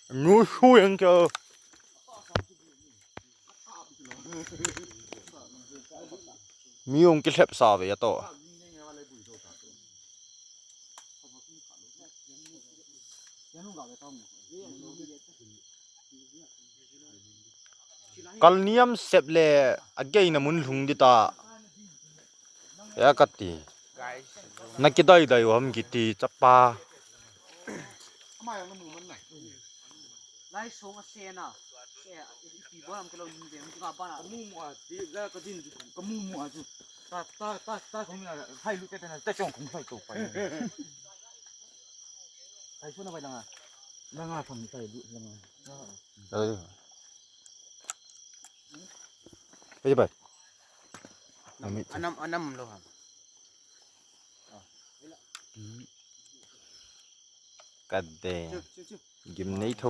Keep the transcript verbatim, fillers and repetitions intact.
Nu su yang kya. Mi ong kihlep sa ve ya to. Kalniam sep le a gei na mun lhung di ta. Ya kati. Na kidai dai ham kiti chapa. Lai song a se na. Se a, ipi bol am ke lo ni ve, mi ka ba na. Ka mu mu a, ti, la ka din, ka mu mu a chu. Ta, ta, ta, ta, kong na, hai lu te te na, ta chong kong hai to pa. Hai so na bai langa. Langa phang tai lu, langa. Ê. Ê, bai. Anam, anam lo ham. Ka de. Chu, chu, chu. Gim nei tho.